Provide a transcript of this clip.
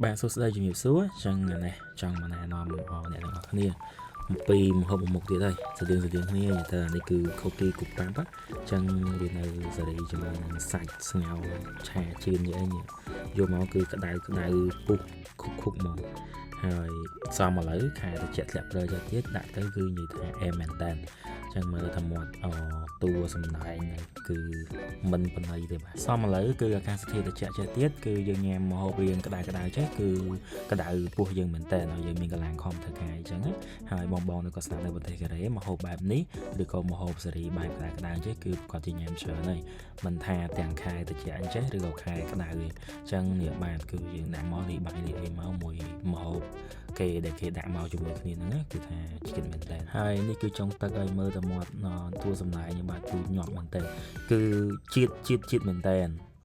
បាទសួស្តីជំរាបសួរចឹងនេះចង់មកណែនាំអ្នកទាំងអស់គ្នាអំពីម្ហូបមួយមុខទៀតហើយស្តៀងស្តៀងគ្នានិយាយទៅអានេះគឺ cookie គប់ប៉ាប់ចឹងវានៅសេរីជាមួយនឹងសាច់ស្ងោរឆាជឿនយីអីនេះយកមកគឺក្តៅក្តៅពុះខុកខុកមកហើយសំឥឡូវខែត្រជាក់ធ្លាក់ព្រើចទៀតដាក់ទៅគឺនិយាយថាអែមមែនតើចឹងមើលថាមាត់អតួសំដែងគឺមិនបណៃទេបាទសំឥឡូវគឺអាកាសធាតុត្រជាក់ចេះទៀតគឺយើងញ៉ាំម្ហូបរៀងក្តៅក្តៅចេះគឺក្តៅពោះយើងមែនតើឲ្យយើងមានកម្លាំងខំធ្វើការអញ្ចឹងហើយបងបងនៅក៏ស្នាក់នៅប្រទេសកូរ៉េម្ហូបបែបនេះឬក៏ម្ហូបសេរីបែបក្តៅក្តៅចេះគឺគាត់ជាញ៉ាំច្រើនហើយមិនថាទាំងខែត្រជាក់អញ្ចេះឬក៏ខែក្តៅទេអញ្ចឹងនេះបាទគឺយើងដាក់មកលីបាយលីអីមកមួយម្ហូបគេដែលគេដាក់មកជាមួយគ្នាហ្នឹងគឺថាជាតិមែនតើហើយនេះគឺចុងទឹកឲ្យមើលតែមាត់តួសំដែងបាទគឺញាប់មែនតើគឺជាតិជាតិជាតិមែនតើ។